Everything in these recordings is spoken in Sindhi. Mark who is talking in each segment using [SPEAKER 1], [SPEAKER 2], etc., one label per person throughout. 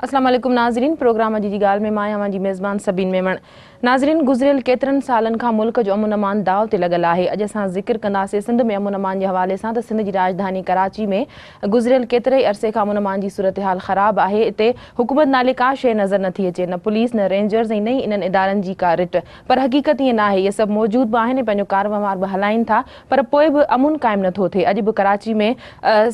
[SPEAKER 1] اسلام عليڪم ناظرين پروگرام اڄ جي ڳالهه ۾ مان آهيان اوهان جي ميزبان سبين ميمڻ ناظرين گذريل ڪيترن سالن کان ملڪ جو امن امان داء تي لڳل آهي اڄ اسان ذڪر ڪنداسين سنڌ ۾ امن امان جي حوالي سان ته سنڌ جي راڄڌاني ڪراچي ۾ گذريل ڪيتري ئي عرصي کان امن امان جي صورتحال خراب آهي اتي حڪومت نالي ڪا شيء نظر نٿي اچي نه پوليس نه رينجرز ۽ نه ئي انهن ادارن جي ڪا رٽ پر حقيقت ائين ناهي، اهي سڀ موجود به آهن ۽ پنهنجو ڪاروهنوار به هلائين ٿا پر پوء به امن قائم نٿو ٿئي. اڄ به ڪراچي ۾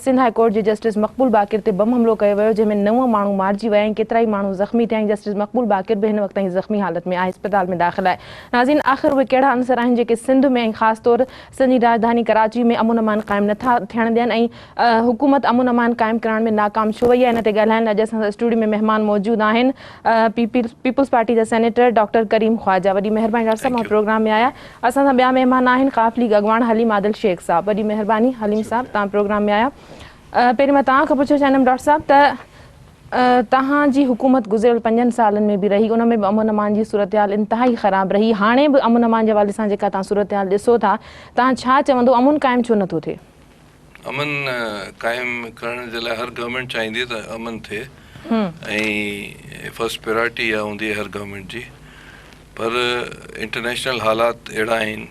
[SPEAKER 1] سنڌ هاء ڪورٽ جي جسٽس مقبول باقر تي بم حملو ڪيو ويو جنهن ۾ نو ماڻهو مارجي ويا ۽ ڪيترائي ماڻهو زخمي ٿيا ۽ جسٽس مقبول باقر به هن وقت تائين زخمي حالت ۾ آهي اسپتال ۾ داخل آهي. ناظرين آخر اهي ڪهڙا عنصر آهن جيڪي سنڌ ۾ ۽ خاص طور سنڌ جي راڄڌاني ڪراچي ۾ امن امان قائم نٿا ٿيڻ ڏين ۽ حڪومت امن امان قائم ڪرائڻ ۾ ناڪام ڇو وئي آهي ان تي ڳالهائڻ لاء اڄ اسان سان اسٽوڊيو ۾ مهمان موجود آهن پيپلز پارٽي جا سينيٽر ڊاڪٽر ڪريم خواجه وڏي مهرباني ڊاڪٽر صاحب اوهان پروگرام ۾ آيا اسان سان ٻيا مهمان آهن قاف ليگ اڳواڻ حليم عادل شيخ صاحب وڏي مهرباني حليم صاحب توهان پروگرام ۾ آيا پهرين مان توهان کان پڇڻ چاهيندم ڊاڪٽر صاحب ته توهان جي حڪومت گذريل پنجن سالن ۾ به رهي ان ۾ به امن امان جي صورتحال انتهائي خراب رهي هاڻي به امن امان جي حوالي سان جيڪا توهان صورتحال ڏسو ٿا توهان ڇا چوندو امن قائم ڇو نٿو ٿئي؟
[SPEAKER 2] امن قائم ڪرڻ جي لاء هر گورنمينٽ چاهيندي ته امن ٿئي ۽ فرسٽ پريارٽي اها هوندي آهي هر گورنمينٽ جي پر انٽرنيشنل حالات اهڙا آهن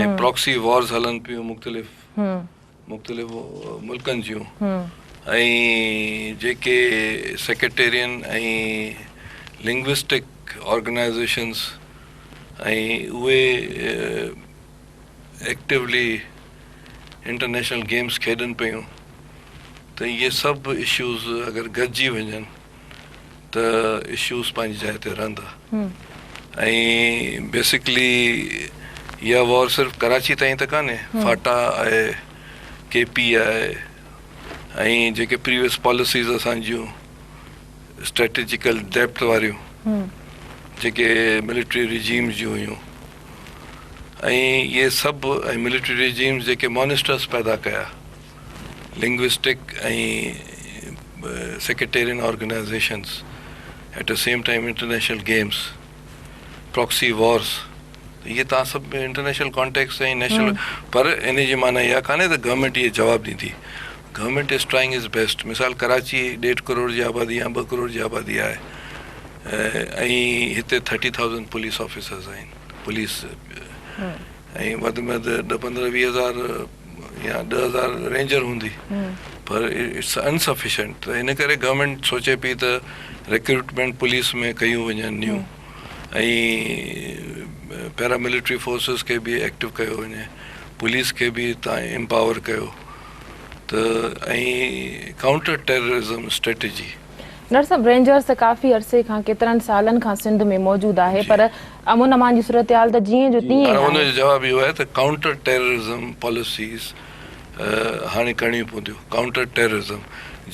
[SPEAKER 2] ۽ پراڪسي وارز هلن پيون مختلف مختلف ملڪن جون ۽ جيڪي سيڪريٽيرين ۽ لنگوسٽڪ آرگنائزيشنس ۽ اهي ايڪٽيولي انٽرنيشنل گيمز کيڏن پيون ته اهي سڀ اشوز اگر گڏجي وڃن ته اشوز پنهنجي جاء تي رهندا ۽ بيسڪلي اها وار صرف ڪراچي تائين ته ڪانهي فاٽا آهي ڪي پي آهي ۽ جيڪي پريويس پاليسيز اسان جون اسٽريٽجيڪل ڊيپٿ واريون جيڪي ملٽري رجيمز جون هيون ۽ اهي سڀ ۽ ملٽري ريجيمز جيڪي مانسٽرس پيدا ڪيا linguistic ۽ sectarian organisations at the same time international games proxy wars اهي تان سڀ انٽرنيشنل ڪانٽيڪس ۽ نيشنل پر ان جي معنی اها ڪانهي ته گورنمينٽ اهي جواب ڏيندي government is trying is best مثال ڪراچي ڏيڍ ڪروڙ جي آبادي يا ٻه ڪروڙ جي آبادي آهي ۽ هتي ٿرٽي ٿائوزنڊ پوليس آفيسرز آهن پوليس ۽ وڌ ۾ وڌ ڏھ پندرهن ويهه هزار يا ڏھ هزار رينجر هوندي پر it's انسفيشنٽ ته ان ڪري گورنمينٽ سوچي پئي ته ريڪروٽمينٽ پوليس ۾ ڪيون وڃن نيو ۽ پيرا ملٽري فورسز کي به ايڪٽو ڪيو وڃي پوليس کي به تان امپاور ڪيو ته ۽ ڪائونٽر ٽيررزم اسٽريٽجي
[SPEAKER 1] نرس صاحب رينجرز ته ڪافي عرصي کان ڪيترن سالن کان سنڌ ۾ موجود آهي پر امن امان جي صورتحال ته جيئن جو تيئن ئي
[SPEAKER 2] هاڻي ان جو جواب اهو آهي ته ڪائونٽر ٽيررزم پاليسيز هاڻي ڪرڻيون پونديون ڪائونٽر ٽيررزم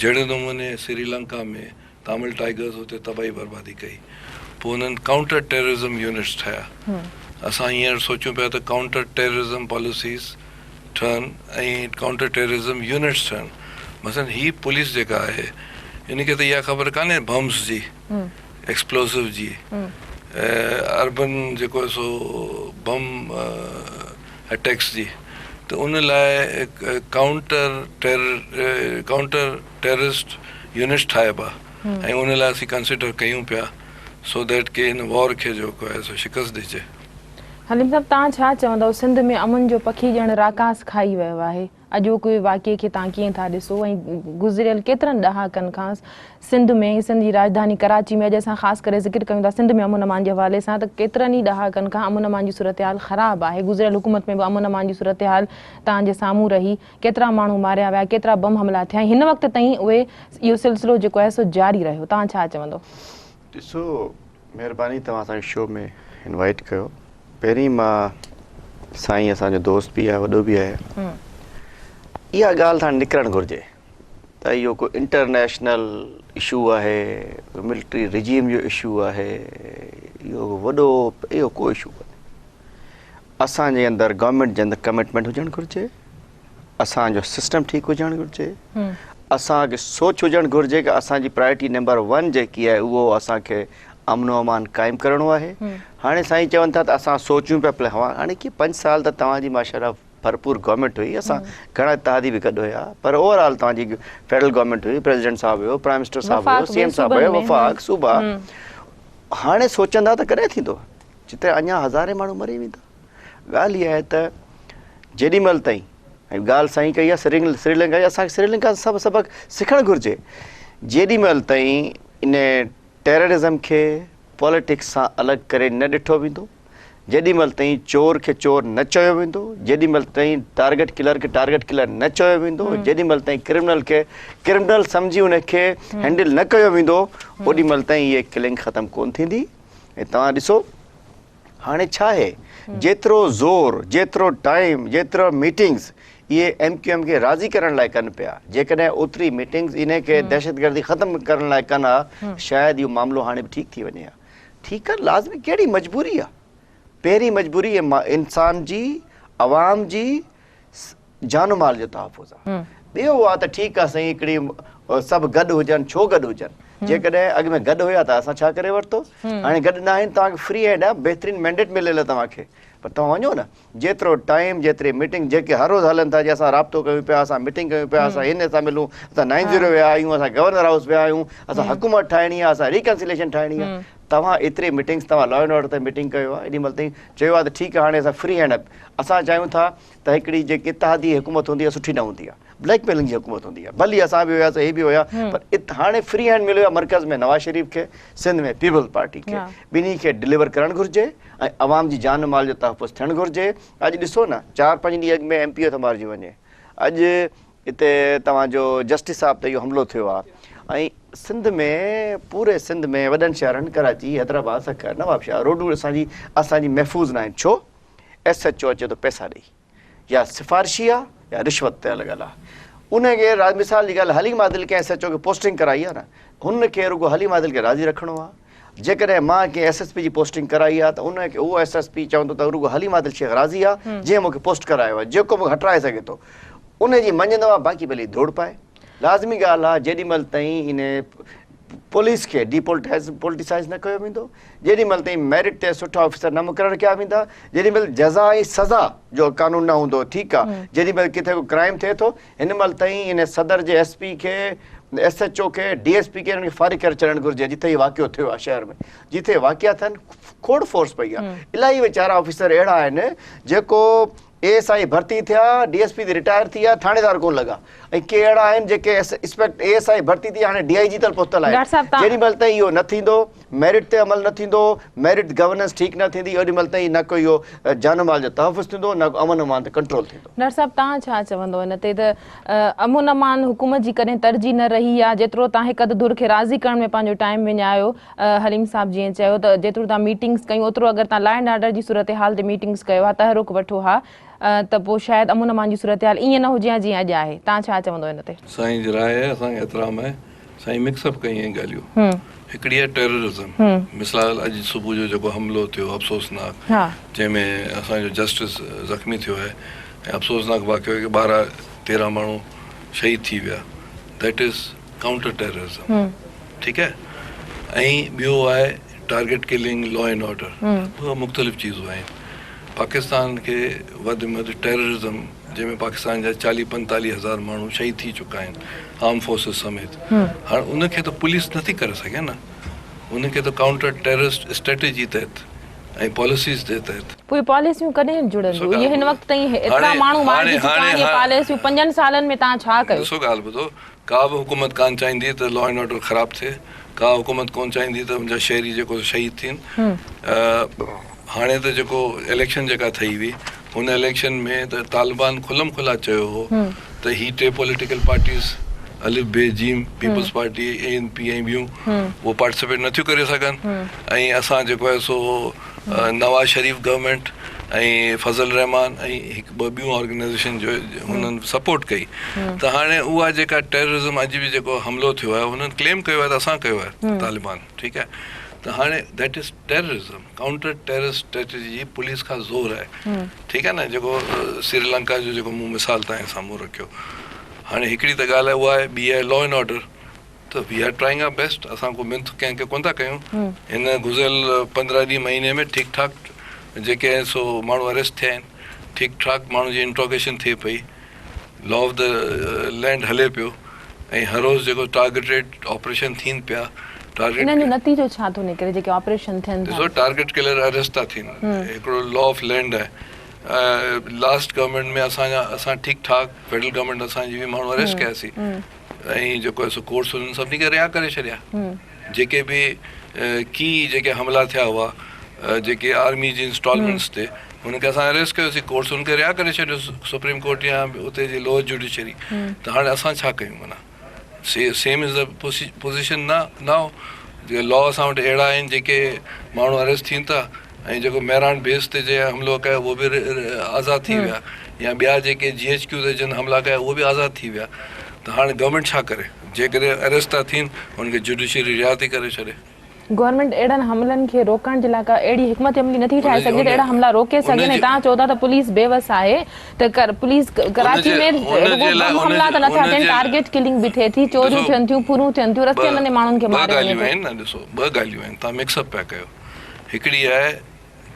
[SPEAKER 2] جهڙي نموني سري لنڪا ۾ تامل ٽائيگرز اتي تباهي بربادي ڪئي پوء انهن ڪائونٽر ٽيررزم يونٽس ٺاهيا اسان هينئر سوچيون پيا ته ڪائونٽر ٽيررزم پاليسيز ٺهن ۽ ڪائونٽر ٽيررزم يونٽس ٺهن مثلا هي پوليس جيڪا آهي ان کي ته اها خبر ڪانهي بمس جي ايڪسپلوسو جي اربن جيڪو سو بم اٽيڪس جي ته ان لاء ڪائونٽر ڪائونٽر ٽيررسٽ يونٽس ٺاهبا ۽ ان لاء اسين ڪنسيڊر ڪيون پيا سو that ڪي ان وار کي جيڪو آهي سو شڪست ڏجي.
[SPEAKER 1] حليم صاحب توهان ڇا چوندؤ سنڌ ۾ امن جو پکي ڄڻ راڪاس کائي ويو آهي اڄوڪي واقعي کي توهان ڪيئن ٿا ڏسو ۽ گذريل ڪيترن ڏهاڪن کان سنڌ ۾ ۽ سنڌ جي راڄڌاني ڪراچي ۾ اڄ اسان خاص ڪري ذڪر ڪيون ٿا سنڌ ۾ امن امان جي حوالي سان ته ڪيترن ئي ڏهاڪن کان امن امان جي صورتحال خراب آهي گذريل حڪومت ۾ به امن امان جي صورتحال توهان جي سامهون رهي ڪيترا ماڻهو ماريا ويا ڪيترا بم حملا ٿيا ۽ هن وقت تائين اهي اهو سلسلو جيڪو آهي سو جاري رهيو توهان ڇا چوندؤ.
[SPEAKER 3] ڏسو مهرباني توهان اسان کي شو ۾ انوائيٽ ڪيو پهرين مان سائين اسان جو دوست به آهي وڏو به آهي اها ڳالهه تان نڪرڻ گهرجي ته اهو ڪو انٽرنيشنل اشو آهي ملٽري رجيم جو اشو آهي اهو وڏو اهو ڪو اشو ڪونهي اسان جي اندر گورنمينٽ جي اندر ڪمٽمينٽ هجڻ گهرجي اسان جو سسٽم ٺيڪ هجڻ گهرجي اسان کي سوچ هجڻ گهرجي ڪه اسان جي پرائرٽي نمبر ون جيڪي آهي اهو اسان کي امن و امان قائم ڪرڻو آهي هاڻي سائين چون ٿا ته اسان سوچون پيا پلي هاڻي ڪي پنج سال ته توهان جي ماشاءالله ڀرپور گورنمينٽ هئي اسان گهڻا اتحادي به گڏ هيا پر اوور آل توهان جي فيڊرل گورنمينٽ هئي پريزيڊنٽ صاحب هيو پرائم منسٽر صاحب هيو سي ايم صاحب هيو وفاق صوبا هاڻي سوچندا ته ڪڏهن ٿيندو جتي اڃا هزارين ماڻهو مري ويندا ڳالهه اها آهي ته جيڏي مهل تائين ۽ ڳالهه سائين ڪئي آهي سري لنڪا جي اسان کي سري لنڪا سان سڀ سبق سکڻ گهرجي جيڏي مهل تائين ان ٽيررزم کي پاليٽڪس سان الڳ ڪري نه ڏٺو ويندو، جيڏي مهل تائين چور کي چور نه چيو ويندو، جيڏي مهل تائين ٽارگيٽ ڪلر کي ٽارگيٽ ڪلر نه چيو ويندو، جيڏي مهل تائين ڪرمنل کي ڪرمنل سمجهي ان کي هينڊل نه ڪيو ويندو، اوڏي مهل تائين هيء ڪلنگ ختم ڪونه ٿيندي ۽ توهان ڏسو هاڻي ڇا آهي جيترو زور، جيترو ٽائيم، جيترا ميٽنگز اهي ايم ڪيو ايم کي راضي ڪرڻ لاء ڪن پيا، جيڪڏهن اوتري ميٽنگز انهي کي دهشتگردي ختم ڪرڻ لاء ڪن ها شايد اهو معاملو هاڻي به ٺيڪ ٿي وڃي ها. ٺيڪ آهي لازمي ڪهڙي مجبوري آهي؟ پهرين مجبوري انسان جي عوام جي جان و مال جو تحفظ آهي. ٻيو اهو آهي ته ٺيڪ آهي سائين هڪڙي سڀ گڏ هجن ڇو گڏ هجن؟ جيڪڏهن اڳ ۾ گڏ هيا ته اسان ڇا ڪري ورتو؟ هاڻي گڏ نه آهن توهان کي فري هينڊ آهي بهترين مينڊيٽ مليل آهي توهان کي پر توهان وڃو نه جيترو ٽائيم جيتري ميٽنگ جيڪي هر روز هلن ٿا جي اسان رابطو ڪيون پيا اسان ميٽنگ ڪيون پيا اسان هن سان ملون اسان نائن زيرو ويا آهيون اسان گورنر هائوس ويا آهيون اسان حڪومت ٺاهڻي آهي اسان ريڪنسيليشن ٺاهڻي آهي توهان ايتري ميٽنگس توهان لا اينڊ آرڊر تي ميٽنگ ڪيو آهي ايڏي مهل تائين چيو آهي ته ٺيڪ آهي هاڻي اسان فري هينڊ اسان چاهيون ٿا ته هڪڙي جيڪي اتحادي حڪومت هوندي آهي سٺي نه هوندي آهي بليڪ ميلنگ جي حڪومت هوندي آهي ڀلي اسان به هياسي هي به هيا پر هاڻي فري هينڊ مليو آهي مرڪز ۾ نواز شريف کي سنڌ ۾ پيپلز پارٽي کي ٻنهي کي ڊليور ڪرڻ گهرجي ۽ عوام جي جان و مال جو تحفظ ٿيڻ گهرجي. اڄ ڏسو نه چار پنج ڏينهن اڳ ۾ ايم پي او ٿو مارجي وڃي. اڄ اتي توهان جو جسٽس صاحب تي اهو حملو ٿيو آهي ۽ سنڌ ۾ پوري سنڌ ۾ وڏن شهرن ڪراچي، حيدرآباد، سکر، نوابشاهه روڊون اسان جي اسان جي محفوظ ناهن ڇو؟ ايس ايڇ او اچي ٿو پئسا ڏئي. يا سفارشي آ يا رشوت تي لڳل آ ان کي مثال جي ڳالهه حليم عادل ڪنهن ايس ايڇ او کي پوسٽنگ ڪرائي آ نه هن کي رڳو حليم عادل کي راضي رکڻو آ جيڪڏهن مان ڪنهن ايس ايس پي جي پوسٽنگ ڪرائي آ ته ان کي اهو ايس ايس پي چوندو ته رڳو حليم عادل شيخ راضي آ جنهن مون کي پوسٽ ڪرايو آ جيڪو مون کي هٽرائي سگهي ٿو ان جي مڃندو آ باقي ڀلي ڌوڙ پائي لازمي ڳالهه آ جيڏي مهل تائين ان پوليس کي ڊي پولٽيسائز نه ڪيو ويندو، جيڏي مهل تائين ميرٽ تي سٺا آفيسر نه مقرر ڪيا ويندا، جيڏي مهل جزا ۽ سزا جو قانون نه هوندو، ٺيڪ آ جيڏي مهل ڪٿي ڪو ڪرائيم ٿئي ٿو هن مهل تائين ان صدر جي ايس پي کي، ايس ايڇ او کي، ڊي ايس پي کي انهن کي فارغ ڪري ڇڏڻ گهرجي جتي هي واقعو ٿيو آ شهر ۾ جتي واقعا ٿين کوڙ فورس پئي آ الاهي ويچارا آفيسر اهڙا آهن جيڪو اي ايس I ڀرتي ٿيا، ڊي ايس پي تي رٽائر ٿي ويا، ٿاڻيدار ڪونه لڳا ۽ ڪي اهڙا آهن جيڪي انسپيڪٽ اي ايس I ڀرتي ٿي هاڻي ڊي I جي تائين پهتل آهن. جيڏي مهل تائين اهو نه ٿيندو، ميرٽ تي عمل نه ٿيندو، ميرٽ گورننس ٺيڪ نه ٿيندي، اوڏي مهل تائين نه ڪو اهو جان و مال جو تحفظ ٿيندو نه ڪو امن امان تي ڪنٽرول ٿيندو.
[SPEAKER 1] ڊاڪٽر صاحب توهان ڇا چوندو ان تي ته امن امان حڪومت جي ڪڏهن ترجيح نه رهي آهي جيترو توهان هڪ اڌ ڌر کي راضي ڪرڻ ۾ پنهنجو ٽائيم وڃايو حليم صاحب جيئن چيو ته جيترو توهان ميٽنگز ڪيون اوترو اگر توهان لا اينڊ آرڊر جي صورتحال تي ميٽنگز ڪيو ها تحرڪ وٺو ها ته پوء شايد امن امان جي صورتحال ائين نه هجي ها جيئن اڄ آهي توهان ڇا چوندو ان تي؟
[SPEAKER 2] سائين جي راء آهي اسان کي احترام آهي سائين مڪس اپ ڪئي آهن ڳالهيون هڪڙي آهي ٽيررزم مثال اڄ صبح جو جيڪو حملو ٿيو افسوسناڪ جنهن ۾ اسان جو جسٽس زخمي ٿيو آهي ۽ افسوسناڪ واقعو آهي ڪي 12 13 ماڻهو شهيد ٿي ويا that is counter terrorism ٺيڪ آهي ۽ ٻيو آهي target killing law and order ٻه مختلف چيزون آهن پاڪستان کي وڌ ۾ وڌ ٽيررزم جنهن ۾ پاڪستان جا 40 45 هزار ماڻهو شهيد ٿي چڪا آهن آرم فورسز سميت هاڻ ان کي ته پوليس نٿي ڪري سگهي نه ان کي ته ڪائونٽر ٽيررسٽ اسٽريٽجي تحت ۽ پاليسيز جي تحت.
[SPEAKER 1] پوء پاليسيون ڪڏهن جڙنديون؟ اهي هن وقت تائين ايترا ماڻهو مارجي چڪا آهن اهي پاليسيون پنجن سالن ۾ توهان ڇا ڪيو؟
[SPEAKER 2] ڏسو ڳالهه ٻڌو ڪا به حڪومت ڪانه چاهيندي ته لا اينڊ آرڊر خراب ٿئي، ڪا حڪومت ڪونه چاهيندي ته ان جا شهري جيڪو سو شهيد ٿين. هاڻي ته جيڪو اليڪشن جيڪا ٿئي هئي ان اليڪشن ۾ ته طالبان کلم کلا چيو هو ته هي ٽي پوليٽيڪل پارٽيز الف بي جيم، پيپلز پارٽي، اي اين پي ۽ ٻيون اهو پارٽيسپيٽ نٿيون ڪري سگهن ۽ اسان جيڪو آهي سو نواز شريف گورنمينٽ ۽ فضل الرحمان ۽ هڪ ٻه ٻيون آرگنائيزيشن جو هنن سپورٽ ڪئي ته هاڻي اها جيڪا ٽيررزم اڄ به جيڪو حملو ٿيو آهي هنن ڪليم ڪيو آهي ته اسان ڪيو آهي طالبان ٺيڪ آهي ته هاڻي that is terrorism counter terrorist strategy جي پوليس کان زور آهي ٺيڪ آهي نه جيڪو سري لنڪا جو جيڪو مون مثال تان سامهون رکيو هاڻي هڪڙي ته ڳالهه اها آهي ٻي آهي لا اينڊ آرڊر ته we are trying our best اسان ڪو منٿ ڪنهن کي ڪونه ٿا ڪيون هن گذريل 15 ڏينهن مهيني ۾ ٺيڪ ٺاڪ جيڪي آهن سو ماڻهو اريسٽ ٿيا آهن ٺيڪ ٺاڪ ماڻهن جي انٽروگيشن ٿئي پئي لا آف the land هلي پيو ۽ هر روز جيڪو ٽارگيٽيڊ آپريشن ٿين پيا ٽارگيٽ
[SPEAKER 1] انهن جو نتيجو ڇا ٿو نڪري جيڪي آپريشن ٿين ٿا؟
[SPEAKER 2] ڏسو ٽارگيٽ ڪلر اريسٽ ٿا ٿين هڪڙو لا آف لينڊ آهي لاسٽ گورنمينٽ ۾ اسان جا اسان ٺيڪ ٺاڪ فيڊرل گورنمينٽ اسان جي به ماڻهو اريسٽ ڪياسي ۽ جيڪو آهي سو ڪورٽس انهن سڀني کي رها ڪري ڇڏيا جيڪي به ڪي جيڪي حملا ٿيا هئا جيڪي آرمي جي انسٽالمينٽس تي ان کي اسان اريسٽ ڪيوسي ڪورٽس ان کي رها ڪري ڇڏيو سپريم ڪورٽ يا اتي جي لوئر جوڊيشري ته هاڻي اسان ڇا ڪيون معنيٰ سيم از the position ناء لا اسان وٽ اهڙا آهن جيڪي ماڻهو اريسٽ ٿين ٿا ۽ جيڪو مهراڻ بيس تي جنهن حملو ڪيو اهو به آزاد ٿي ويا يا ٻيا جيڪي جي ايڇ ڪيو تي جن حملا ڪيا اهو به آزاد ٿي ويا ته هاڻي گورنمينٽ ڇا ڪري جيڪڏهن اريسٽ ٿا ٿين ان کي جوڊيشري رها ٿي ڪري ڇڏي.
[SPEAKER 1] گورنمينٽ اهڙن حملن کي روڪڻ جي لاء ڪا اهڙي حڪمت عملي نٿي ٺاهي سگهي ته اهڙا حملا روڪي سگهن ۽ توهان چئو ٿا ته پوليس بيوس آهي ته پوليس ڪراچي ۾ رڳو بم حملا ته نٿا ٿين ٽارگيٽ ڪلنگ به ٿئي ٿي چوريون ٿين ٿيون ڦرون ٿين ٿيون رستي هلندي ماڻهن کي ماريو وڃي ٿو.
[SPEAKER 2] ڏسو ٻه ڳالهيون آهن توهان مڪس اپ پيا ڪيو هڪڙي آهي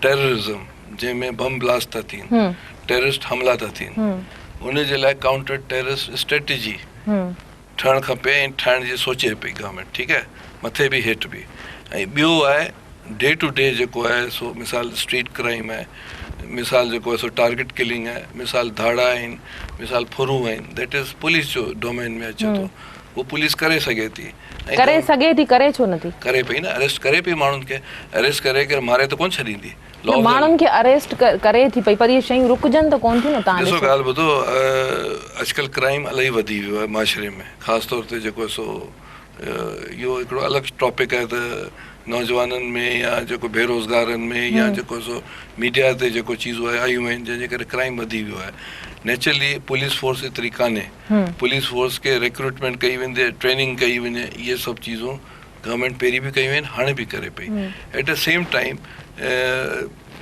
[SPEAKER 2] ٽيررزم جنهن ۾ بم بلاسٽ ٿا ٿين ٽيررسٽ حملا ٿا ٿين ان جي لاء ڪائونٽر ٽيررسٽ اسٽريٽجي ٺهڻ کپي ۽ ٺاهڻ جي سوچي پئي گورنمينٽ ٺيڪ آهي مٿي به هيٺ به ۽ ٻيو آهي ڊي ٽو ڊي جيڪو آهي سو مثال اسٽريٽ ڪرائيم آهي مثال جيڪو آهي سو ٽارگيٽ ڪلنگ آهي مثال ڌاڙا آهن مثال ڦرون آهن that is police جو ڊومين ۾ اچي ٿو اهو پوليس ڪري سگهي ٿي
[SPEAKER 1] ڪري سگهي ٿي ڪري ڇو نٿي
[SPEAKER 2] ڪري پئي نه اريسٽ ڪري پئي ماڻهن کي اريسٽ ڪري ڪري ماري ته ڪونه ڇڏيندي
[SPEAKER 1] نه ماڻهن کي اريسٽ ڪري ٿي پئي پر اهي شيون رڪجن ته ڪونه ٿيون نه تان
[SPEAKER 2] ڏسو ڳالهه ٻڌو اڄڪلهه ڪرائيم الاهي وڌي ويو آهي معاشري ۾ خاص طور تي جيڪو سو اهو هڪڙو الڳ ٽاپڪ آهي ته نوجوانن ۾ يا جيڪو بيروزگارن ۾ يا جيڪو سو ميڊيا تي جيڪو چيزون آيون آهن جنهن جي ڪري ڪرائيم وڌي ويو آهي نيچرلي پوليس فورس ايتري ڪانهي پوليس فورس کي ريڪروٽمينٽ ڪئي ويندي ٽريننگ ڪئي وڃي اهي سڀ چيزون گورنمينٽ پهرين به ڪيون آهن هاڻي به ڪري پئي ايٽ the same time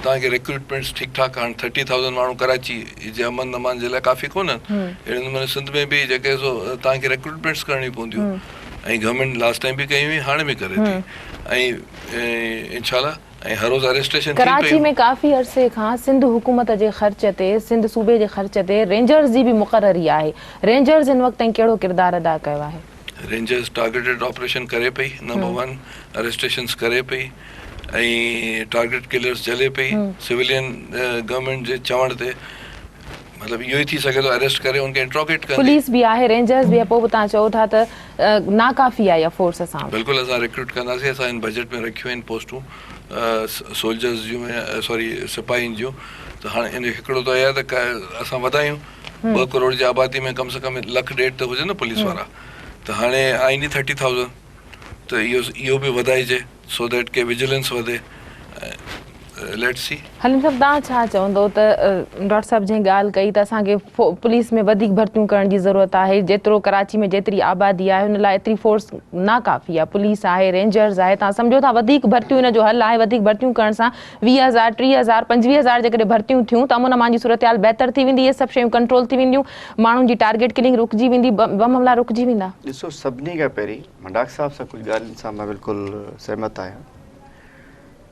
[SPEAKER 2] توهان کي ريڪروٽمينٽس ٺيڪ ٺاڪ هاڻي ٿرٽي ٿائوزنڊ ماڻهو ڪراچي جي امن امان جي لاء ڪافي ڪونهن اهڙي نموني سنڌ ۾ به جيڪي سو توهان کي ريڪروٽمينٽس ڪرڻيون پونديون ۽ گورنمينٽ لاسٽ ٽائيم به ڪئي هئي هاڻي به ڪري ٿي ۽ انشاء الله ۽ هر روز اريسٽيشن ٿين
[SPEAKER 1] ڪراچي
[SPEAKER 2] پيون.
[SPEAKER 1] ۾ ڪافي عرصي کان سنڌ حڪومت جي خرچ تي سنڌ صوبي جي خرچ تي رينجرز جي به مقرري آهي رينجرز هن وقت تائين ڪهڙو ڪردار ادا ڪيو آهي؟
[SPEAKER 2] رينجرز ٽارگيٽيڊ آپريشن ڪري پئي نمبر ون اريسٽيشنز ڪري پئي ۽ ٽارگيٽ ڪلرز جهلي پئي سويلين گورنمينٽ جي چوڻ تي مطلب اهو ئي ٿي سگهي ٿو اريسٽ ڪري ان کي انٽروگيٽ ڪندي.
[SPEAKER 1] پوليس به آهي رينجرز به آهي پوء به توهان چئو ٿا ته ناڪافي آهي اها فورس اسان وٽ.
[SPEAKER 2] بلڪل اسان ريڪروٽ ڪنداسين اسان هن بجيٽ ۾ رکيون آهن پوسٽون سولجرز جون ۽ سوري سپاهين جون ته هاڻي ان هڪڙو ته اها ته اسان وڌايون ٻه ڪروڙ جي آبادي ۾ ڪم سي ڪم لک ڏيڍ ته هجن نه پوليس وارا ته هاڻي آهن ئي ٿرٽي ٿائوزنڊ ته اهو اهو به وڌائجي سو that K vigilance وڌي let's see.
[SPEAKER 1] حليم صاحب توهان ڇا چوندو ته ڊاڪٽر صاحب جنهن ڳالهه ڪئي ته اسان کي پوليس ۾ وڌيڪ ڀرتيون ڪرڻ جي ضرورت آهي جيترو ڪراچي ۾ جيتري آبادي آهي ان لاء ايتري فورس ناڪافي آهي پوليس آهي رينجرز آهي توهان سمجهو ٿا وڌيڪ ڀرتيون ان جو حل آهي وڌيڪ ڀرتيون ڪرڻ سان 20 هزار 30 هزار 25 هزار جيڪڏهن ڀرتيون ٿيون ته امن امان جي صورتحال بهتر ٿي ويندي اهي سڀ شيون ڪنٽرول ٿي وينديون ماڻهن جي ٽارگيٽ ڪلنگ رڪجي ويندي بم حملا رڪجي ويندا.
[SPEAKER 3] ڏسو سڀني کان پهرين مان ڊاڪٽر صاحب سان ڪجهه ڳالهين سان مان بلڪل سهمت آهيان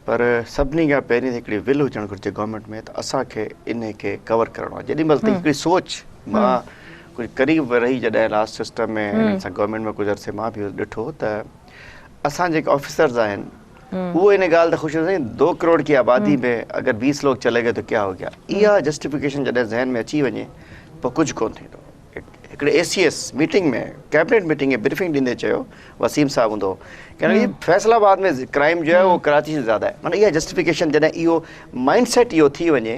[SPEAKER 3] پر سڀني کان پهرين ته هڪڙي ول هجڻ گهرجي گورنمينٽ ۾ ته اسان کي انهي کي ڪور ڪرڻو آهي جيڏي مهل تائين هڪڙي سوچ مان ڪجهه قريب رهي جڏهن لاسٽ سسٽم ۾ هنن سان گورنمينٽ ۾ ڪجهه عرصي مان به ڏٺو ته اسان جيڪي آفيسرز آهن اهو ان ڳالهه تي خوش هوندا دو ڪروڙ ڪي آبادي ۾ اگر بيس لوگ چلي گئي تو ڪيا هو گيا اها جسٽيفڪيشن جڏهن ذهن ۾ اچي وڃي پوء ڪجهه ڪونه ٿيندو هڪڙي A C S meeting ۾ cabinet meeting ۾ briefing ڏيندي چيو وسيم صاحب هوندو هو ڪنهن جي فيصل آباد ۾ ڪرائيم جو آهي اهو ڪراچي سان زياده آهي معنيٰ اها جسٽيفڪيشن جڏهن اهو مائنڊ سيٽ اهو ٿي وڃي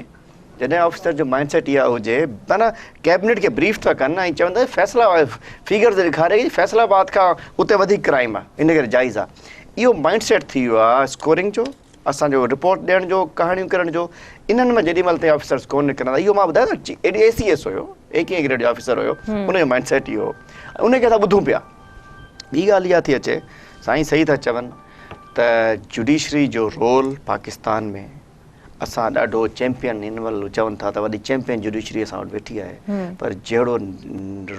[SPEAKER 3] جڏهن آفيسر جو مائنڊ سيٽ اها هجي معنيٰ ڪيبنيٽ کي بريف ٿا ڪن ۽ چون ٿا فيصل آباد فيگرز ڏيکاري فيصل آباد کان اتي وڌيڪ ڪرائيم آهي ان ڪري جائز آهي اهو مائنڊ سيٽ ٿي ويو آهي اسڪورنگ جو اسان جو رپورٽ ڏيڻ جو ڪهاڻيون ڪرڻ جو انهن مان جيڏي مهل تائين آفيسرس ڪونه نڪرندا اهو مان ٻڌايو نه ايڏي اي سي ايس هيو ايڪيهين گريڊ جو آفيسر هيو ان جو مائنڊ سيٽ اهو هو ان کي اسان ٻڌون پيا ٻي ڳالهه اها ٿي اچي سائين صحيح ٿا چون ته جوڊيشري جو رول پاڪستان ۾ اسان ڏاڍو چيمپيئن هن مهل چون ٿا ته وڏي چيمپيئن جوڊيشري اسان وٽ ويٺي آهي پر جهڙو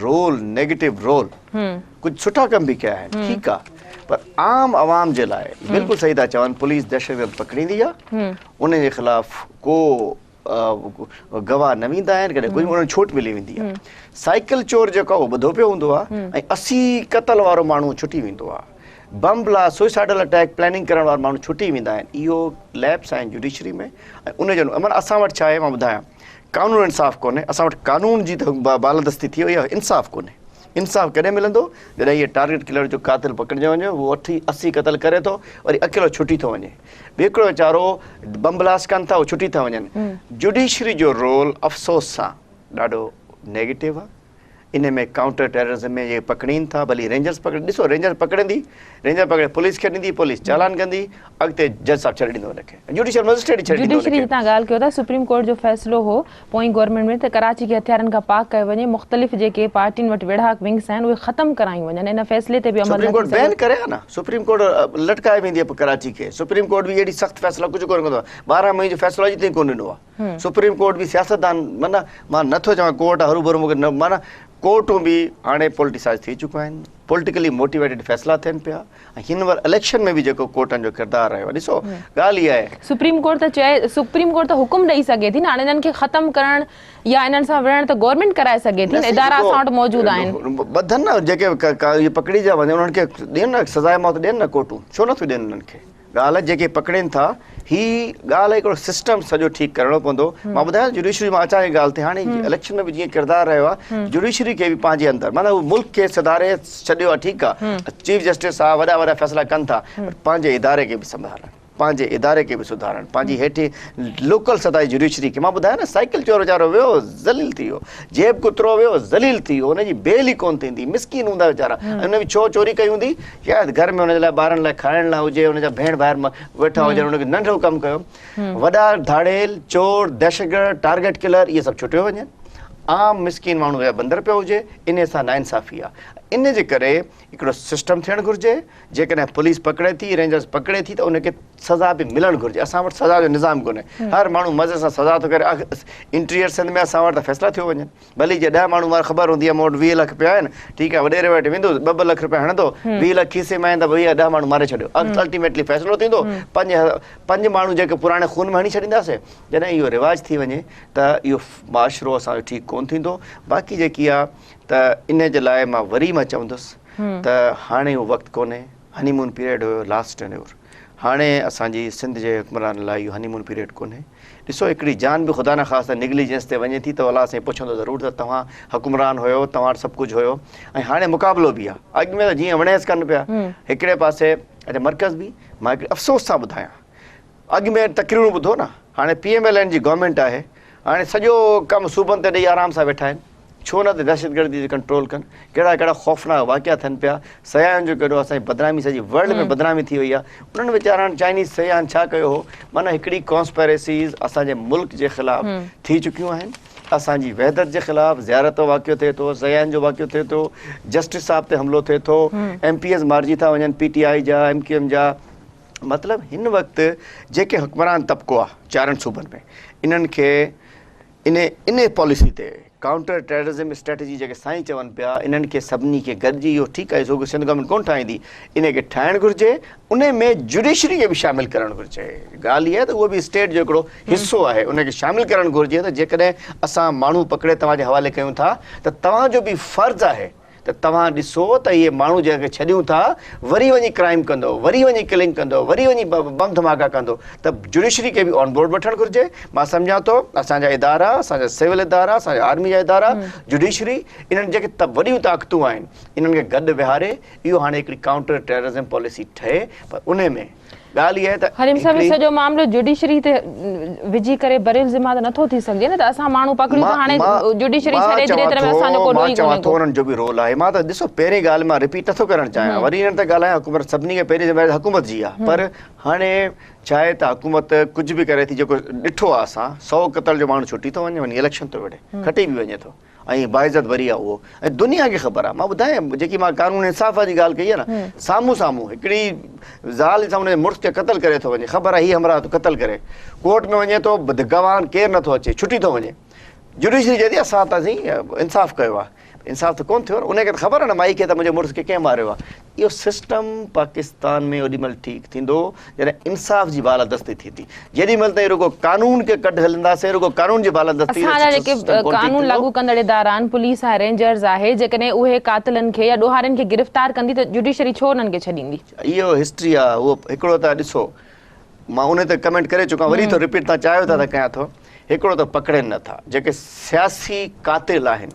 [SPEAKER 3] رول نيگيٽو رول ڪجهه سٺا ڪم به ڪيا آهن ٺيڪ آ پر عام عوام جي لاء بلڪل صحيح ٿا چون پوليس دهشتگرد پڪڙيندي آ ان جي خلاف ڪو گواهه نه ويندا آهن ڪڏهن ڪجهه انهن ڇوٽ ملي ويندي آهي. سائيڪل چور جيڪو آهي اهو ٻڌو پيو هوندو آهي ۽ 80 قتل وارو ماڻهو ڇٽي ويندو آهي. بم بلاسٽ، سوئسائيڊل اٽيڪ پلاننگ ڪرڻ وارا ماڻهو ڇٽي ويندا آهن. اهو ليپس آهن جوڊيشري ۾ ۽ ان جو معنيٰ اسان وٽ ڇا آهي مان ٻڌايان قانون انصاف ڪونهي اسان وٽ قانون جي ته بالادستي ٿي وئي آهي انصاف ڪونهي. انصاف ڪڏهن ملندو جڏهن هي ٽارگيٽ ڪلر جو قاتل پڪڙجي وڃي هو اٺ 80 قتل ڪري ٿو وري اڪيلو ڇٽي ٿو وڃي ٻيو هڪڙو ويچارو بم بلاسٽ ڪن ٿا اهو ڇٽي ٿا وڃن جوڊيشري جو رول افسوس سان ڏاڍو نيگيٽو آهي ان ۾ ڪائونٽر ٽيررزم ۾ جيڪي پڪڙين ٿا ڀلي رينجرز پڪڙي ڏسو رينجر پڪڙندي رينجر پڪڙي پوليس کي ڏيندي پوليس چالان ڪندي اڳتي جج صاحب ڇڏي ڏيندو ان کي جوڊيشل مئجسٽريٽ ئي ڇڏي ڏيندو ان
[SPEAKER 1] جوڊيشري
[SPEAKER 3] کي.
[SPEAKER 1] جي تان ڳالهه ڪيو ٿا سپريم ڪورٽ جو فيصلو هو پوئين گورنمينٽ ۾ ته ڪراچي کي هٿيارن کان پاڪ ڪيو وڃي مختلف جيڪي پارٽين وٽ ويڙهاڪ ونگس آهن اهي ختم ڪرايون وڃن ان فيصلي تي به عمل
[SPEAKER 3] سپريم
[SPEAKER 1] نه ٿي
[SPEAKER 3] ڪورٽ بين
[SPEAKER 1] سگهيو.
[SPEAKER 3] ڪري ها نه سپريم ڪورٽ لٽڪائي ويندي آهي ڪراچي کي سپريم ڪورٽ به اهڙي سخت فيصلا ڪجهه ڪونه ڪندو آهي 12 مئي جو فيصلو اڄ تائين ڪونه ڏنو آهي سپريم ڪورٽ به سياستدان معنيٰ مان نه ٿو چوان ڪورٽ هروڀرو مون کي نه معنيٰ ڪورٽون به هاڻي پولٽيسائز ٿي چڪيون آهن پولٽيڪلي موٽيويٽيڊ فيصلا ٿين پيا ۽ هن ور اليڪشن ۾ به جيڪو ڪورٽن جو ڪردار رهيو آهي ڏسو ڳالهه اها آهي.
[SPEAKER 1] سپريم ڪورٽ ته چئي سپريم ڪورٽ ته حڪم ڏئي سگهي ٿي نه هاڻي انهن کي ختم ڪرڻ يا انهن سان وڙهڻ ته گورنمينٽ ڪرائي سگهي ٿي نه ادارا اسان وٽ موجود آهن.
[SPEAKER 3] ٻڌن نه جيڪي پڪڙي جا وڃن انهن کي ڏين نه سزاء موت ڏين نه ڪورٽون ڇو نٿيون ڏين انهن کي. ڳالهه جيڪي پڪڙين ٿا هي ڳالهه هڪڙو سسٽم سڄو ٺيڪ ڪرڻو پوندو مان ٻڌايان جوڊيشري مان اچان ڳالهه تي هاڻي اليڪشن ۾ به جيئن ڪردار رهيو آهي جوڊيشري کي به پنهنجي اندر معنيٰ هو ملڪ کي سڌاري ڇڏيو آهي ٺيڪ آهي چيف جسٽس صاحب وڏا وڏا فيصلا ڪن ٿا پر پنهنجي اداري کي به سنڀالن پنهنجي اداري کي به سڌارن پنهنجي هيٺين لوڪل سطح جي جوڊيشري کي مان ٻڌايان نه سائيڪل چور ويچارو ويو ذليل ٿي ويو جيب ڪترو ويو ذليل ٿي ويو ان جي بيل ئي ڪونه ٿيندي مسڪين هوندا ويچارا ۽ ان به ڇو چوري ڪئي هوندي شايد گهر ۾ هن جي لاء ٻارن لاء کائڻ لاء هجي، هن جا ڀيڻ ڀائر ويٺا هجن، هن کي ننڍو ڪم ڪيو. وڏا ڌاڙيل، چور، دهشتگرد، ٽارگيٽ ڪلر اهي سڀ ڇٽيو وڃن. عام مسڪين ماڻهو يا بندر پيو هجي، انهي سان ناانصافي آهي. ان جي ڪري هڪڙو سسٽم ٿيڻ گهرجي، جيڪڏهن پوليس پڪڙي ٿي، رينجرز پڪڙي ٿي ته ان کي سزا به ملڻ گهرجي. اسان وٽ سزا جو نظام ڪونهي. هر ماڻهو مزي سان سزا ٿو ڪري. انٽيريئر سنڌ ۾ اسان وٽ ته فيصلا ٿيو وڃن. ڀلي جي ڏهه ماڻهو مار خبر هوندي آهي مون وٽ 20 لک پيا آهن ٺيڪ آهي وڏيري وٽ ويندو ٻه ٻه لک رپيا هڻندو 20 لک کيسي ۾ آيندا ڀئي ڏهه ماڻهو ماري ڇڏيو الٽيميٽلي فيصلو ٿيندو پنج ماڻهو جيڪي پراڻي خون ۾ هڻي ڇڏينداسي جڏهن اهو رواج ٿي وڃي ته اهو معاشرو اسان جو ٺيڪ ڪون ٿيندو باقي جيڪي آهي ته ان جي لاء مان وري مان چوندس ته هاڻي اهو وقت ڪونهي هني مون پيريڊ هيو لاسٽ ٽينيور هاڻي اسان جي سنڌ جي حڪمرانن لاء اهو هني مون پيريڊ ڪونهي ڏسو هڪڙي جان به خدا نخواسته نگليجنس تي وڃي ٿي ته الله سائين پڇندو ضرور ته توهان حڪمران هيو توهان وٽ سڀ ڪجهه هيو ۽ هاڻي مقابلو به آهي اڳ ۾ ته جيئن وڻيس ڪن پيا هڪڙي پاسي اچا مرڪز به مان هڪڙي افسوس سان ٻڌايان اڳ ۾ تقريرون ٻڌو نه هاڻي پي ايم ايل اين جي گورنمينٽ آهي هاڻي سڄو ڪم صوبن تي ڏئي آرام سان ويٺا آهن ڇو نه ته دهشتگردي تي ڪنٽرول ڪن، ڪهڙا ڪهڙا خوفناڪ واقعا ٿين پيا، سياحن جو ڪيڏو اسان جي بدنامي سڄي ورلڊ ۾ بدنامي ٿي وئي آهي، انهن ويچارن چائنيز سياحن ڇا ڪيو هو، معنيٰ هڪڙي ڪانسپيريسيز اسان جي ملڪ جي خلاف ٿي چڪيون آهن، اسان جي وحدت جي خلاف زيارت جو واقعو ٿئي ٿو، سياحن جو واقعو ٿئي ٿو، جسٽس صاحب تي حملو ٿئي ٿو، ايم پي ايز مارجي ٿا وڃن پي ٽي آء جا، ايم ڪيو ايم جا، مطلب هن وقت جيڪي حڪمران طبقو آهي چارن صوبن ۾ انهن کي انهي انهي پاليسي تي ڪائونٽر ٽيررزم اسٽريٽجي جيڪي سائين چون پيا انهن کي سڀني کي گڏجي اهو ٺيڪ آهي سو سنڌ گورنمينٽ ڪونه ٺاهيندي انهي کي ٺاهڻ گهرجي انهي ۾ جوڊيشري کي به شامل ڪرڻ گهرجي ڳالهه اها آهي ته اهو به اسٽيٽ جو هڪڙو حصو آهي انهي کي شامل ڪرڻ گهرجي ته جيڪڏهن اسان ماڻهو پڪڙي توهان جي حوالي ڪيون ٿا ته توهان جو به فرض آهي ته توهان ڏسو ته اهي ماڻهو جنهن کي ڇڏيون ٿا وري وڃي ڪرائيم ڪندو، وري وڃي ڪلنگ ڪندو، وري وڃي بم ڌماڪا ڪندو ته جوڊيشري کي به آن بورڊ وٺڻ گهرجي. مان سمجهان ٿو اسان جا ادارا، اسان جا سول ادارا، اسان جا آرمي جا ادارا، جوڊيشري انهن جيڪي وڏيون طاقتون آهن انهن کي گڏ ويهاري اهو هاڻي هڪڙي ڪائونٽر ٽيررزم پاليسي ٺهي پر انهي ۾ ڳالهه اها آهي ته
[SPEAKER 1] حليم صاحب
[SPEAKER 3] هڪڙي
[SPEAKER 1] سڄو معاملو جوڊيشري تي وجهي ڪري بري الذمه ته نٿو ٿي سگهجي نه ته اسان ماڻهو پڪڙيون ته هاڻي جوڊيشري ڇڏي ڇڏي ته اسان جو ڪو ڏوهه
[SPEAKER 3] مان
[SPEAKER 1] ئي
[SPEAKER 3] چوان
[SPEAKER 1] ڪونهي
[SPEAKER 3] ٿو
[SPEAKER 1] ڪو.
[SPEAKER 3] انهن جو به رول آهي مان ته ڏسو پهرين ڳالهه مان رپيٽ نٿو ڪرڻ چاهيان وري انهن تي ڳالهايان حڪومت سڀني کان پهرين ذميواري حڪومت جي آهي پر هاڻي ڇا آهي ته حڪومت ڪجهه به ڪري ٿي جيڪو ڏٺو آهي اسان 100 قتل جو ماڻهو ڇٽي ٿو وڃي وڃي اليڪشن ٿو وڙهي کٽي به وڃي ٿو ۽ باعزت بري آ اهو ۽ دنيا کي خبر آ مان ٻڌايان جيڪي مان قانون انصاف واري ڳالهه ڪئي آ نه سامهون سامهون هڪڙي زال سان ان مڙس کي قتل ڪري ٿو وڃي خبر آ هي همراهه ٿو قتل ڪري ڪورٽ ۾ وڃي ٿو گواهن ڪير نٿو اچي ڇٽي ٿو وڃي جوڊيشري چئي ٿي اسان ته سائين انصاف ڪيو آ انصاف ته ڪونه ٿيو نه ان کي ته خبر آهي نه مائي کي ته منهنجي مڙس کي ڪنهن ماريو آهي. اهو سسٽم پاڪستان ۾ اوڏي مهل ٺيڪ ٿيندو جڏهن انصاف جي بالادستي ٿيندي. جيڏي مهل تائين رڳو قانون کي ڪڍ هلنداسين رڳو قانون جي بالادستي
[SPEAKER 1] اسان جا جيڪي قانون لاڳو ڪندڙ ادارا آهن پوليس آهي رينجرز آهي جيڪڏهن اهي قاتلن کي يا ڏوهارين کي گرفتار ڪندي ته جوڊيشري ڇو انهن کي ڇڏيندي؟
[SPEAKER 3] اهو هسٽري آهي اهو هڪڙو ته ڏسو مان ان تي ڪمينٽ ڪري چڪو آهيان وري ٿو رپيٽ تان چاهيو ٿا ته ڪيان ٿو هڪڙو ته پڪڙين نٿا جيڪي سياسي قاتل آهن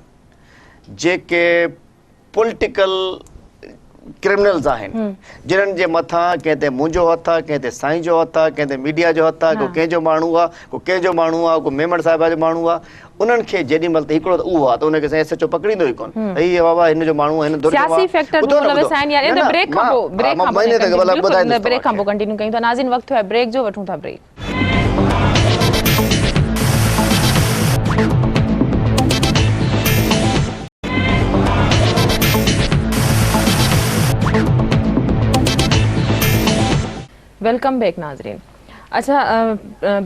[SPEAKER 3] جيڪي پوليٽيڪل ڪرمنلز آهن جنھن جي مٿان ڪنھن تي منھنجو ھٿ آ ڪنھن تي سائين جو ھٿ آ ڪنھن تي ميڊيا جو ھٿ آ ڪو ڪنھن جو ماڻھو آ ڪو ڪنھن جو ماڻھو آ ڪو ميمڻ صاحبه جو ماڻھو آ انھن کي جيڏي مھل ته ھڪڙو ته اھو آ ته ان کي سائين ايس ايچ او پڪڙيندو ئي ڪون ته ھي بابا ھن جو ماڻھو ھن ڌر جو
[SPEAKER 1] سياسي فيڪٽر به ملوث آھن يار ان بريڪ کان پوء بريڪ کان پوء بلڪل بريڪ کان پوء ڪنٽينيو ڪيون ٿا ناظرين وقت ٿيو آھي بريڪ جو وٺون ٿا بريڪ. Welcome back ناظرين اڇا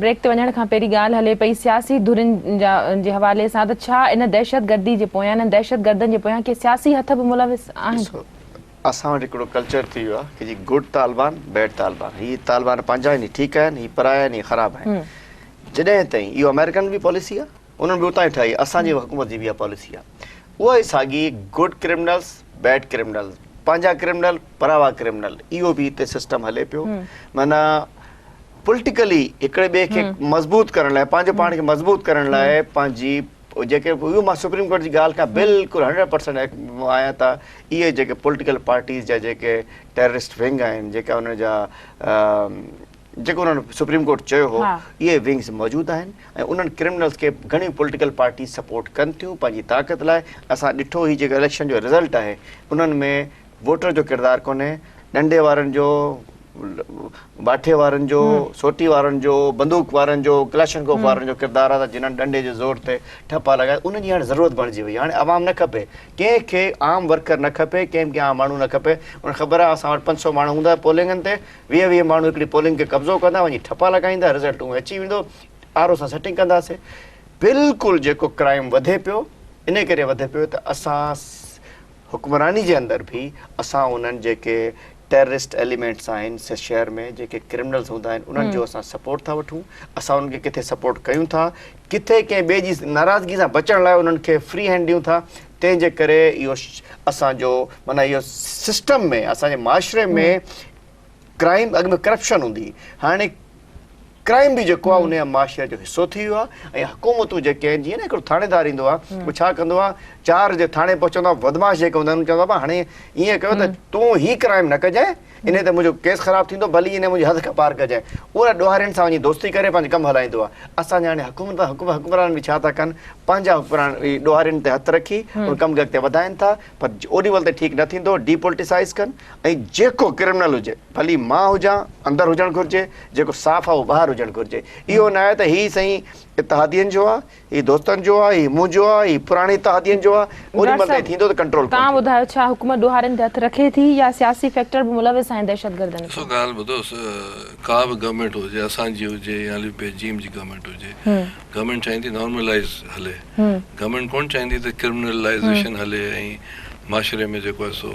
[SPEAKER 1] بريڪ تي وڃڻ کان پهرين ڳالهه هلي پئي سياسي ڌرين جا جي حوالي سان ته ڇا ان دهشتگردي جي پويان انهن دهشتگردن جي پويان ڪي سياسي هٿ به ملوث آهن؟
[SPEAKER 3] ڏسو اسان وٽ هڪڙو ڪلچر ٿي ويو آهي ڪي جي گڊ طالبان بيڊ طالبان هي طالبان پنهنجا آهن هي ٺيڪ آهن هي پرايا آهن هي خراب آهن جڏهن تائين اهو آمريڪن به پاليسي آهي انهن به اتان ئي ٺاهي اسان جي حڪومت جي به اها پاليسي آهي اها ئي ساڳي گڊ ڪرمنلز بيڊ ڪرمنلز پنهنجا ڪرمنل پراوا ڪرمنل اهو به هتي سسٽم هلي پيو معنيٰ پوليٽيڪلي هڪڙي ٻئي کي مضبوط ڪرڻ لاء پنهنجو پاڻ کي مضبوط ڪرڻ لاء پنهنجي جيڪي اهو مان سپريم ڪورٽ جي ڳالهه کان بلڪل هنڊريڊ پرسنٽ آهيان ته اهي جيڪي پوليٽيڪل پارٽيز جا جيڪي ٽيررسٽ ونگ آهن جيڪا انهن جا جيڪو انهن سپريم ڪورٽ چيو هو اهي ونگز موجود آهن ۽ انهن ڪرمنلز کي گهڻيون پوليٽيڪل پارٽيز سپورٽ ڪن ٿيون پنهنجي طاقت لاء اسان ڏٺو هي جيڪو اليڪشن جو رزلٽ آهي انهن ۾ ووٽر جو ڪردار ڪونهي ڏنڊي وارن جو باٺي وارن جو سوٽي وارن جو بندوق وارن جو ڪلاشنڪوف وارن جو ڪردار آهي ته جنهن ڏنڊي جي زور تي ٺپا لڳايا انهن جي هاڻي ضرورت بڻجي وئي هاڻي عوام نه کپي ڪنهن کي عام ورڪر نه کپي ڪنهن کي عام ماڻهو نه کپي ان کي خبر آهي اسان وٽ 500 ماڻهو هوندا پولنگن تي ويهه ويهه ماڻهو هڪڙي پولنگ کي قبضو ڪندا وڃي ٺپا لڳائيندا رزلٽ اونئن اچي ويندو آر او سان سيٽنگ ڪنداسين بلڪل جيڪو ڪرائيم وڌي پيو انهي ڪري وڌي پيو ته اسان حڪمراني جي اندر به اسان انهن جيڪي ٽيررسٽ ايليمينٽس آهن شهر ۾ جيڪي ڪرمنلز هوندا آهن انهن جو اسان سپورٽ ٿا وٺون اسان انهن کي ڪٿي سپورٽ ڪيون ٿا ڪٿي ڪنهن ٻئي جي ناراضگي سان بچڻ لاء انهن کي فري هينڊ ڏيون ٿا تنهن جي ڪري اهو اسان جو معنيٰ اهو سسٽم ۾ اسان جي معاشري ۾ ڪرائيم اڳ ۾ ڪرپشن هوندي هئي هاڻي ڪرائيم به جيڪو آهي ان معاشري جو حصو ٿي ويو آهي ۽ حڪومتون جيڪي آهن جيئن نه هڪڙو ٿاڻيدار ايندو آهي اهو ڇا ڪندو آهي چار جي ٿاڻي پهچندو آهي بدمعاش جيڪي هوندا آهن چوندو آهي هاڻي ائين ڪيو ته تون هي ڪرائيم نه ڪجانء ان تي منهنجو ڪيس خراب ٿيندو ڀلي ان منهنجي حد کان پار ڪجانء ان ڏوهارين سان وڃي دوستي ڪري پنهنجو ڪم هلائيندو آهي اسان جا هاڻي حڪومت حڪمران به ڇا ٿا ڪن پنهنجا حڪمران ڏوهارين تي هٿ رکي ان ڪم کي اڳتي وڌائين ٿا پر اوڏي مهل تائين ٺيڪ نه ٿيندو ڊي پوليٽيسائز ڪن ۽ جيڪو ڪرمنل هجي ڀلي مان هجان اندر هجڻ گهرجي جيڪو صاف آهي اهو ٻاهر هجڻ گهرجي اهو نه آهي ته هي سائين اتحادين جو آهي هي دوستن جو آهي هي منهنجو آهي هي پراڻي اتحادين جو آهي اوڏي مهل تائين ٿيندو ته ڪنٽرول ڪونه
[SPEAKER 1] توهان ٻڌايو ڇا حڪومت ڏوهارين تي هٿ رکي ٿي يا سياسي فيڪٽر به ملوث آهن دهشتگردن ۾؟
[SPEAKER 2] ڏسو ڳالهه ٻڌو ڪا به گورنمينٽ هجي اسان جي هجي يا الف بي جيم جي گورنمينٽ هجي گورنمينٽ چاهيندي نارملائيز هلي گورنمينٽ ڪونه چاهيندي ته ڪرمنلائيزيشن هلي ۽ معاشري ۾ جيڪو آهي سو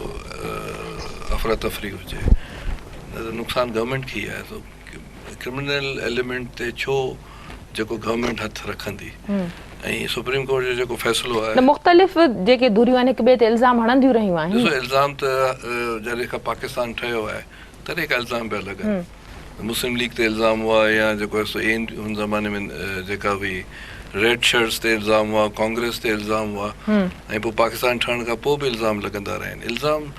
[SPEAKER 2] افراتفري هجي نه ته نقصان گورنمينٽ کي ئي آهي سو ڪرمنل ايليمينٽ تي ڇو جيڪو گورنمينٽ هٿ رکندي ۽ سپريم ڪورٽ جو جيڪو فيصلو آهي.
[SPEAKER 1] نه مختلف جيڪي ڌريون آهن هڪ ٻئي تي الزام هڻنديون رهيون آهن.
[SPEAKER 2] ڏسو الزام ته جڏهن کان پاڪستان ٺهيو آهي تڏهن کان الزام پيا لڳن. مسلم ليگ تي الزام هئا يا جيڪو آهي سو اين ان زماني ۾ جيڪا هئي ريڊ شرٽس تي الزام هئا ڪانگريس تي الزام هئا ۽ پوء پاڪستان ٺهڻ کان پوء به الزام لڳندا رهيا آهن الزام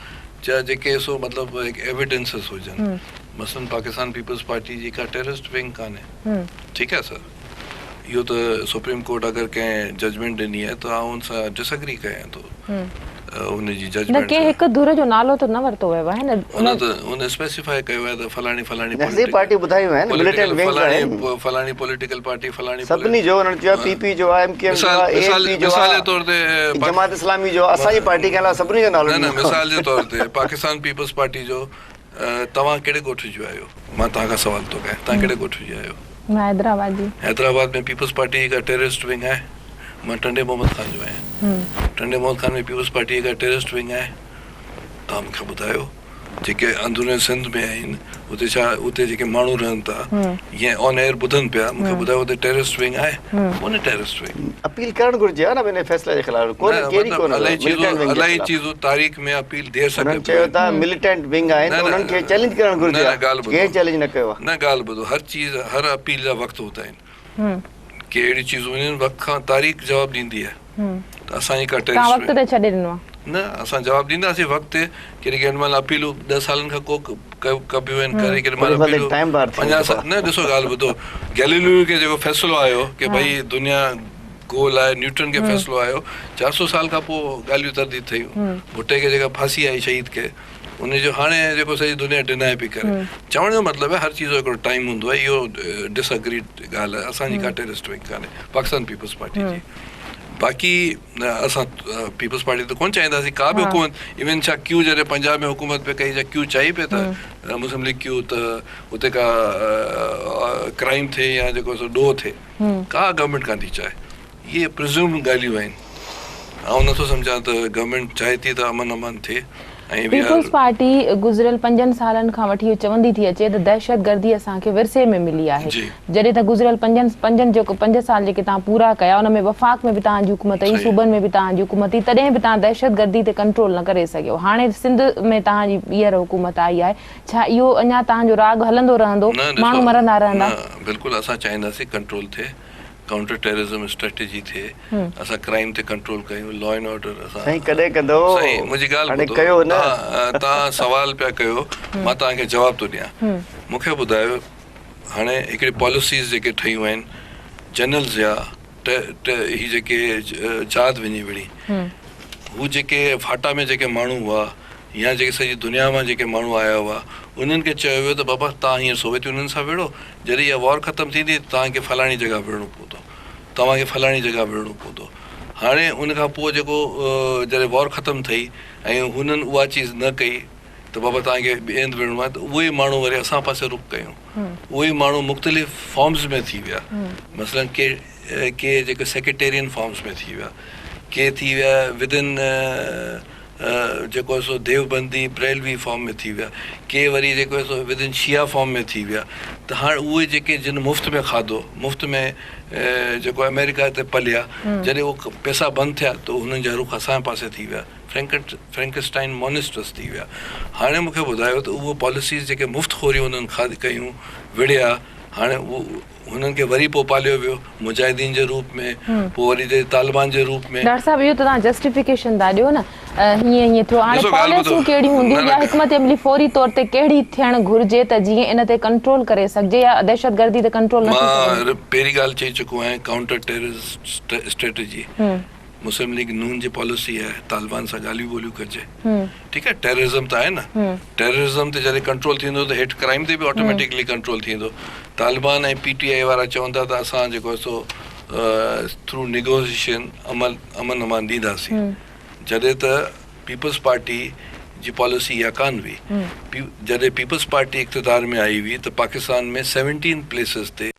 [SPEAKER 2] جا جيڪي سو مطلب هڪ ايويڊنسز هجن مثلاً پاڪستان پيپلز پارٽي جي ڪا ٽيررسٽ ونگ ڪانهي ٺيڪ آهي سر اهو ته سپريم ڪورٽ اگر ڪنهن ججمينٽ ڏني آهي ته آئون ان سان ڊس اگري ڪيان ٿو ان جي ججمينٽ.
[SPEAKER 1] نه ڪنهن هڪ ڌر جو نالو ته نه ورتو ويو آهي نه.
[SPEAKER 2] ان ته ان اسپيسيفائي ڪيو آهي ته فلاڻي فلاڻي
[SPEAKER 3] نهضي پارٽي ٻڌايون آهن مليٽنٽ ونگز آهن
[SPEAKER 2] فلاڻي پوليٽيڪل پارٽي فلاڻي
[SPEAKER 3] سڀني جو انهن چيو آهي پي پي جو آهي ايم ڪيو ايم جو آهي اي اين پي جو
[SPEAKER 2] مثال جي طور تي
[SPEAKER 3] جماعت اسلامي جو آهي اسان جي پارٽي کي علاوه سڀني جو نالو
[SPEAKER 2] نه نه مثال جي طور تي پاڪستان پيپلز پارٽي جو توهان ڪهڙي ڳوٺ جون آهيو؟ مان توهان کان سوال ٿو ڪيان توهان ڪهڙي ڳوٺ جي آهيو؟
[SPEAKER 1] مان حيدرآباد جي.
[SPEAKER 2] حيدرآباد ۾ پيپلز پارٽي جي ڪا ٽيررسٽ ونگ آهي؟ مان ٽنڊي محمد خان جو آهيان. ٽنڊي محمد خان ۾ پيپلز پارٽيء جي ڪا ٽيررسٽ ونگ آهي؟ توهان مون کي ٻڌايو. جيڪي اندرون سنڌ ۾ آهن اتي ڇا اتي جيڪي ماڻهو رهن ٿا يا آن ايئر ٻڌن پيا مون کي ٻڌايو اتي ٽيررسٽ ونگ آهي؟ ڪونهي ٽيررسٽ ونگ.
[SPEAKER 3] اپيل ڪرڻ گهرجي ها نه ان فيصلي جي خلاف ڪونهي ڪير ئي ڪونه
[SPEAKER 2] الائي چيزون الائي چيزون تاريخ ۾ اپيل دير سان
[SPEAKER 3] انهن چيو ته مليٽنٽ ونگ آهن ته انهن کي چئلينج ڪرڻ گهرجي ها ڪنهن چئلينج نه ڪيو آهي.
[SPEAKER 2] نه ڳالهه ٻڌو هر چيز هر اپيل جا وقت هوندا آهن. ڪي اهڙيون چيزون هونديون آهن وقت کان تاريخ جواب ڏيندي آهي ته اسان جي ڪا
[SPEAKER 1] توهان وقت تي ڇڏي ڏنو آهي.
[SPEAKER 2] نه اسان جواب ڏينداسين وقت تي ڪيڏي ڪيڏي مهل اپيلون 10 سالن کان ڪو ڪبيون آهن ڪري ڪيڏي مهل اپيلون 50 سال نه ڏسو ڳالهه ٻڌو گيليليو کي جيڪو فيصلو آيو ڪي ڀئي دنيا گول آهي نيوٽن کي فيصلو آيو 400 سال کان پوء ڳالهيون ترديد ٿيون ڀٽي کي جيڪا ڦاسي آئي شهيد کي ان جو هاڻي جيڪو سڄي دنيا ڊنائي پئي ڪري. چوڻ جو مطلب آهي هر چيز جو هڪڙو ٽائيم هوندو آهي اهو ڊس اگريڊ ڳالهه آهي اسان جي ڪا ٽيرسٽ ونگ ڪانهي پاڪستان پيپلز پارٽي جي باقي اسان پيپلز پارٽي ته ڪونه چاهينداسين ڪا به حڪومت ايون ڇا ڪيو جڏهن پنجاب ۾ حڪومت پئي ڪئي ڇا ڪيو چاهي پئي ته مسلم ليگ ڪيو ته اتي ڪا ڪرائيم ٿئي يا جيڪو سو ڏوهه ٿئي ڪا گورنمينٽ ڪانه ٿي چاهي اهي پرزيوم ڳالهيون آهن. آئون نٿو سمجهان ته گورنمينٽ چاهي ٿي ته امن امان ٿئي ۽ we
[SPEAKER 1] peoples
[SPEAKER 2] R.
[SPEAKER 1] Party گذريل پنجن سالن کان وٺي اهو چوندي ٿي اچي ته دهشتگردي اسان کي ورثي ۾ ملي آهي جڏهن ته گذريل پنجن پنجن جيڪو پنج سال جيڪي توهان پورا ڪيا ان ۾ وفاق ۾ به توهان جي حڪومت هئي صوبن ۾ به توهان جي حڪومت هئي تڏهن به توهان دهشتگردي تي ڪنٽرول نه ڪري سگهيو هاڻي سنڌ ۾ توهان جي ٻيهر حڪومت آئي آهي ڇا اهو اڃا توهان جو راڳ هلندو رهندو ماڻهو مرندا رهندا.
[SPEAKER 2] نه بلڪل اسان چاهينداسين ڪنٽرول ٿئي ڪائونٽر ٽيررزم اسٽريٽجي ٿئي اسان ڪرائيم تي ڪنٽرول ڪيون لا اينڊ آرڊر اسان
[SPEAKER 3] سائين ڪڏهن ڪندو
[SPEAKER 2] سائين منهنجي ڳالهه
[SPEAKER 3] هاڻي
[SPEAKER 2] ٻڌو
[SPEAKER 3] ڪيو نه
[SPEAKER 2] توهان توهان سوال پيا ڪيو مان توهان کي جواب ٿو ڏيان مون کي ٻڌايو هاڻي هڪڙي پاليسيز جيڪي ٺهيون آهن جنرل ضياء هي جيڪي جهاد وڃي وڙهي هو جيڪي فاٽا ۾ جيڪي ماڻهو هئا يا جيڪي سڄي دنيا مان جيڪي ماڻهو آيا هئا انهن کي چيو ويو ته بابا توهان هينئر سوويت يونين سان وڙهو جڏهن اها وار ختم ٿيندي ته توهان کي فلاڻي جڳهه وڙهڻو پوندو، توهان کي فلاڻي جڳهه وڙهڻو پوندو. هاڻي ان کان پوء جيڪو جڏهن وار ختم ٿئي ۽ هنن اها چيز نه ڪئي ته بابا توهان کي ٻئي هنڌ وڙهڻو آهي ته اهي ئي ماڻهو وري اسان پاسي رخ ڪيون. اهي ئي ماڻهو مختلف فارمز ۾ ٿي ويا. مثلاً ڪي ڪي جيڪي سيڪريٽيرين فارمز ۾ ٿي ويا، ڪي ٿي ويا ودن جيڪو آهي سو ديوبندي بريلوي فارم ۾ ٿي ويا، ڪي وري جيڪو آهي سو ودن شيعا فارم ۾ ٿي ويا ته هاڻ اهي جيڪي جن مفت ۾ کاڌو، مفت ۾ جيڪو آمريڪا تي پليا، جڏهن اهو پئسا بند ٿيا ته هنن جا رخ اسان جي پاسي ٿي ويا، فرينڪسٽائن مانسٽرس ٿي ويا. هاڻي مون کي ٻڌايو ته اهو پاليسيز جيڪي مفت خوري انهن کاڌ ڪيون، وڙهيا، هاڻي اهو هنن کي وري پوء پاليو ويو مجاهدين جي روپ ۾ پوء وري جي طالبان جي روپ ۾.
[SPEAKER 1] ڊاڪٽر صاحب اهو ته توهان جسٽيفڪيشن ٿا ڏيو نه هيئن هيئن ٿيو هاڻي پاليسيون ڪهڙيون هونديون يا حڪمت عملي فوري طور تي ڪهڙي ٿيڻ گهرجي ته جيئن ان تي ڪنٽرول ڪري سگهجي يا دهشتگردي تي ڪنٽرول نه ٿي سگهندو.
[SPEAKER 2] مان پهرين ڳالهه چئي چڪو آهيان ڪائونٽر ٽيررسٽ اسٽريٽجي مسلم ليگ نون جي پاليسي آهي طالبان سان ڳالهيون ٻولهيون ڪجي ٺيڪ آهي ٽيررزم ته آهي نه ٽيررزم تي جڏهن ڪنٽرول ٿيندو ته هيٺ ڪرائيم تي به آٽوميٽڪلي ڪنٽرول ٿيندو طالبان ۽ پي ٽي آء وارا چون ٿا ته اسان جيڪو آهي سو ٿرو نيگوسيشن عمل امن امان ڏينداسين جڏهن ته پيپلز پارٽي جي پاليسي اها ڪانه هئي جڏهن پيپلز پارٽي اقتدار ۾ آئي هئي ته پاڪستان ۾ سيونٽين پليسز تي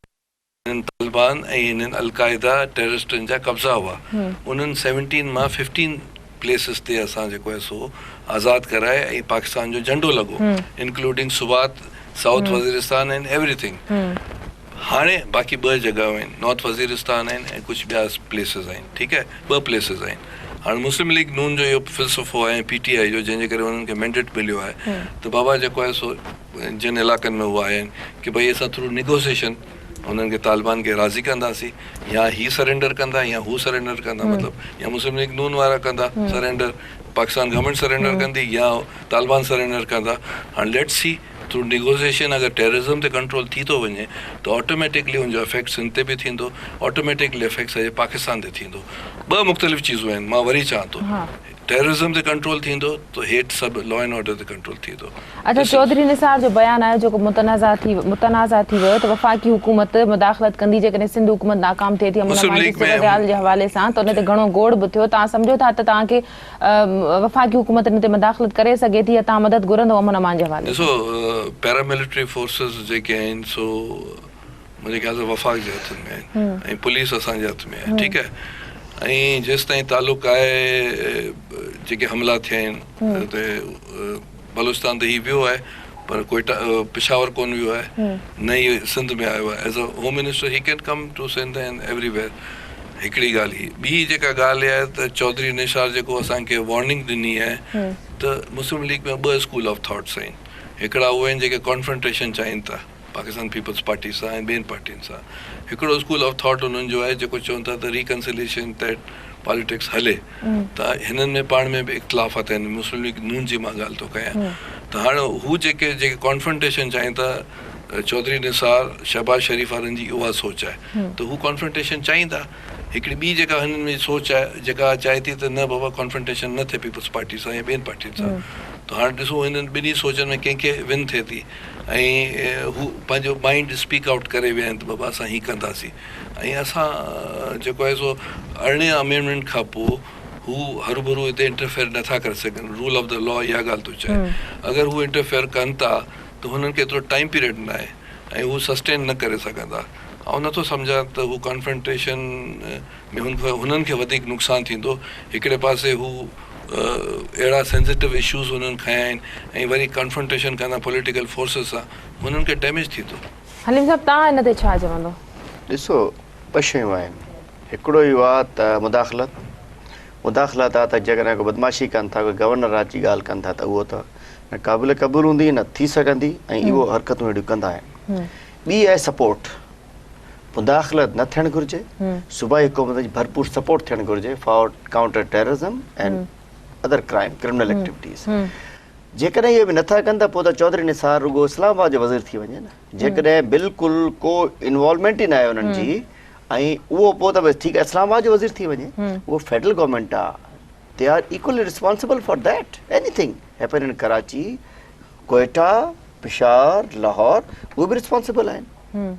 [SPEAKER 2] انهن طالبان ۽ انهن القاعده ٽيررسٽن جا قبضا هئا انهن سيونٽين مان ففٽين پليسز تي اسان جيڪو آهي سو آزاد ڪرائي ۽ پاڪستان جو جهنڊو لڳو including Swat south Waziristan and everything هاڻي باقي ٻه جڳهيون آهن نارٿ وزيرستان آهن ۽ ڪجهه ٻيا پليسز آهن ٺيڪ آهي ٻه پليسز آهن هاڻي مسلم ليگ نون جو اهو فلسفو آهي ۽ پي ٽي آء جو جنهن جي ڪري انهن کي مينڊيٽ مليو آهي ته بابا جيڪو آهي سو جن علائقن ۾ هو آيا آهن ڪي ڀئي اسان ٿرو نيگوسيشن انهن کي طالبان کي راضي ڪنداسين يا هي سرينڊر ڪندا يا هو سرينڊر ڪندا مطلب يا مسلم ليگ نون وارا ڪندا سرينڊر پاڪستان گورنمينٽ سرينڊر ڪندي يا طالبان سرينڊر ڪندا هاڻي ليٽس سي ٿرو نيگوسيشن اگر ٽيررزم تي ڪنٽرول ٿي ٿو وڃي ته آٽوميٽڪلي ان جو افيڪٽ سنڌ تي به ٿيندو آٽوميٽڪلي افيڪٽ سڄي پاڪستان تي ٿيندو ٻه مختلف چيزون آهن مان وري چوان ٿو ٽيررزم تي ڪنٽرول ٿيندو ته هيٺ سڀ لا اينڊ آرڊر تي ڪنٽرول ٿيندو.
[SPEAKER 1] اڇا چوڌري نثار جو بيان آيو جيڪو متنازع ٿي متنازع ٿي ويو ته وفاقي حڪومت مداخلت ڪندي جيڪڏهن سنڌ حڪومت ناڪام ٿئي ٿي امن
[SPEAKER 2] مسلم
[SPEAKER 1] امان جي
[SPEAKER 2] ليگ ۾
[SPEAKER 1] صورتحال جي حوالي سان ته ان تي گهڻو گوڙ به ٿيو توهان سمجهو ٿا ته توهان کي وفاقي حڪومت ان تي مداخلت ڪري سگهي ٿي يا توهان مدد گهرندو امن امان جي حوالي
[SPEAKER 2] ڏسو پيرا ملٽري فورسز جيڪي آهن سو منهنجي خيال سان وفاق جي هٿن ۾ آهن ۽ پوليس اسان جي هٿ ۾ آهي ٺيڪ آهي. ۽ جيستائين تعلق آهي جيڪي حملا ٿيا آهن ته بلوچستان ته هي ويو آهي پر ڪوئيٽا پشاور ڪون ويو آهي نه ئي سنڌ ۾ آيو آهي as a home minister he can come to Sindh and everywhere هڪڙي ڳالهه هي ٻي جيڪا ڳالهه اها آهي ته چوڌري نثار جيڪو اسان کي وارننگ ڏني آهي ته مسلم ليگ ۾ ٻه اسڪول آف ٿاٽس آهن هڪڙا اهي آهن جيڪي ڪانفرنٽيشن چاهين ٿا پاڪستان پيپلز پارٽي سان ۽ ٻين پارٽين سان هڪڙو اسڪول آف ٿاٽ انهن جو آهي جيڪو چون ٿا ته ريڪنسليشن تحت پاليٽڪس هلي ته هنن ۾ پاڻ ۾ به اختلافات آهن مسلم ليگ نون جي مان ڳالهه ٿو ڪيان ته هاڻ هو جيڪي جيڪي ڪانفرنٽيشن چاهين ٿا چوڌري نثار شهباز شريف وارن جي اها سوچ آهي ته هو ڪانفرنٽيشن چاهيندا هڪڙي ٻي جيڪا هنن ۾ سوچ آهي جيڪا چاهي ٿي ته نه بابا ڪانفرنٽيشن نه ٿئي پيپلز پارٽي سان يا ٻين پارٽين سان ته هاڻ ڏسو هنن ٻنهي سوچن ۾ ڪنهن کي ون ٿئي ٿي ۽ هو پنهنجو مائنڊ اسپيڪ آئوٽ ڪري ويا آهن ته بابا اسان هي ڪنداسين ۽ اسان جيڪو آهي سو ارڙهين امينڊمينٽ کان پوء هو هروڀرو هتي انٽرفيئر نٿا ڪري سگهن رول آف the لا اها ڳالهه ٿو چئي اگر هو انٽرفيئر ڪن ٿا ته هنن کي ايترو ٽائيم پيريڊ ناهي ۽ هو سسٽين نه ڪري سگهندا آئون نٿو سمجهان ته هو ڪانفرنٽيشن ۾ هنن کي وڌيڪ نقصان ٿيندو. هڪڙي پاسي هو اهڙا سينسيٽو اشوز هنن کنيا آهن ۽ وري ڪانفرنٽيشن ڪندا پوليٽيڪل فورسز سان هنن کي ڊيميج ٿيندو.
[SPEAKER 1] حليم صاحب توهان ان تي ڇا چوندو؟
[SPEAKER 3] ڏسو ٻه شيون آهن هڪڙو اهو آهي ته مداخلت مداخلت آهي ته جيڪڏهن ڪو بدمعاشي ڪن ٿا ڪو گورنر راڄ جي ڳالهه ڪن ٿا ته اهو ته نه قابل قبول هوندي نه ٿي سگهندي ۽ اهو حرڪتون اهڙيون ڪندا آهن ٻي آهي سپورٽ مداخلت نه ٿيڻ گهرجي، صوبائي حڪومت جي ڀرپور سپورٽ ٿيڻ گهرجي for counter terrorism and other crime criminal activities جيڪڏهن اهو به نٿا ڪن ته پوء ته چوڌري نثار رڳو اسلام آباد جو وزير ٿي وڃي نه جيڪڏهن بلڪل ڪو انوالومينٽ ئي نه آهي انهن جي ۽ اهو پوء ته بس ٺيڪ آهي اسلام آباد جو وزير ٿي وڃي اهو فيڊرل گورنمينٽ آهي they are equally responsible for that anything happen in Karachi Quetta Peshawar Lahore اهي به ريسپانسبل آهن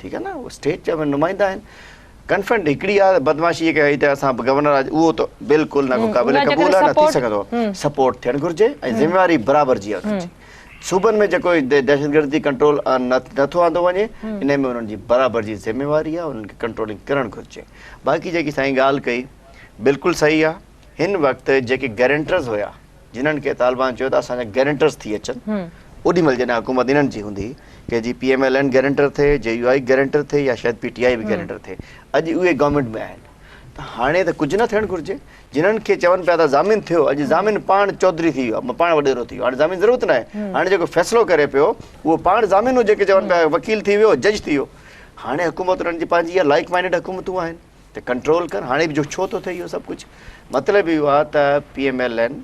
[SPEAKER 3] ٺيڪ آهي نه اهي اسٽيٽ جا نمائندا آهن ڪنفرنٽ هڪڙي آهي بدمعاشي جيڪا هئي ته اسان گورنر آهي اهو ته بلڪل نه ڪو قابل قبول آهي نه ٿي سگهندو سپورٽ ٿيڻ گهرجي ۽ ذميواري برابر جي آهي صوبن ۾ جيڪو دهشتگردي ڪنٽرول نٿو آندو وڃي ان ۾ انهن جي برابر جي ذميواري آهي انهن کي ڪنٽرولنگ ڪرڻ گهرجي باقي جيڪي سائين ڳالهه ڪئي بلڪل صحيح آهي هن وقت جيڪي گارنٽرز هيا جنھن کي طالبان چيو ته اسان جا گيرنٽرز ٿي اچن اوڏي مھل جڏھن حڪومت انھن جي ھوندي ڪي جي P M L N guarantor ٿئي جي يو آئي گيرنٽر ٿئي يا شايد پي ٽي آئي به گيرنٽر ٿئي اڄ اھي گورنمينٽ ۾ آھن ته ھاڻي ته ڪجھ نه ٿيڻ گھرجي جنھن کي چون پيا ته ضامن ٿيو اڄ ضامن پاڻ چوڌري ٿي ويو پاڻ وڏيرو ٿي ويو ھاڻي ضامن ضرورت ناھي ھاڻي جيڪو فيصلو ڪري پيو اھو پاڻ ضامن ھو جيڪي چون پيا وڪيل ٿي ويو جج ٿي ويو ھاڻي حڪومت انھن جي پنھنجي اھا لائيڪ مائنڊيڊ حڪومتون آھن ته ڪنٽرول ڪر هاڻي به جو ڇو ٿو ٿئي اهو سڀ ڪجهه مطلب اهو آهي ته پي ايم ايل اين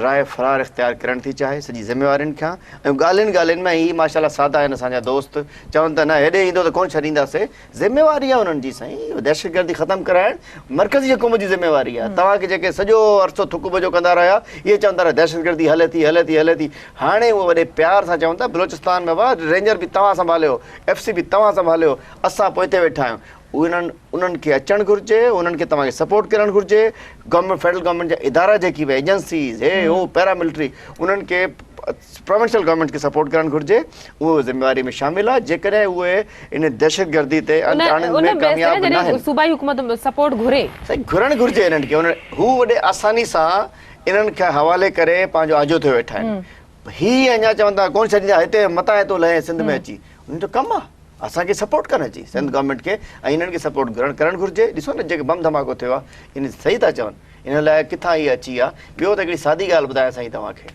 [SPEAKER 3] راء فرار اختيار ڪرڻ ٿي چاهي سڄي ذميوارين کان ۽ ڳالهين ڳالهين ۾ هي ماشاء الله سادا آهن اسان جا دوست چون ته نه هيڏي ايندو ته ڪونه ڇڏينداسي ذميواري آهي انهن جي سائين دهشتگردي ختم ڪرائڻ مرڪزي حڪومت جي ذميواري آهي توهان کي جيڪي سڄو عرصو ٿڪ بجو ڪندا رهيا اهي چوندا رهيا دهشتگردي هلي ٿي هلي ٿي هلي ٿي هاڻي اهي وڏي پيار سان چون ٿا بلوچستان ۾ بابا رينجر به توهان سنڀاليو ايف سي به توهان سنڀاليو اسان پوئتي ويٺا آهيون انهن انهن کي اچڻ گهرجي انهن کي توهان کي سپورٽ ڪرڻ گهرجي گورنمينٽ فيڊرل گورنمينٽ جا ادارا جيڪي به ايجنسيز هي هو پيرا ملٽري انهن کي پروونشل گورنمينٽ کي سپورٽ ڪرڻ گهرجي اهو ذميواري ۾ شامل آهي جيڪڏهن اهي ان دهشتگردي تي انت آڻڻ ۾ ڪامياب ناهن
[SPEAKER 1] صوبائي حڪومت سپورٽ گهري
[SPEAKER 3] سائين گهرڻ گهرجي انهن کي هو وڏي آساني سان انهن کي حوالي ڪري پنهنجو آجو ٿيو ويٺا آهن هي اڃا چون ٿا ڪون ڇڏيندا هتي متان هتو لهين سنڌ ۾ اچي انهن جو ڪم آهي اسان کي سپورٽ ڪرڻ جي سنڌ گورنمينٽ کي ۽ انهن کي سپورٽ گهرڻ ڪرڻ گهرجي ڏسو نه جيڪي بم ڌماڪو ٿيو آهي ان صحيح ٿا چون ان لاء ڪٿان هي اچي آ ٻيو ته هڪڙي سادي ڳالهه ٻڌايان سائين توهان کي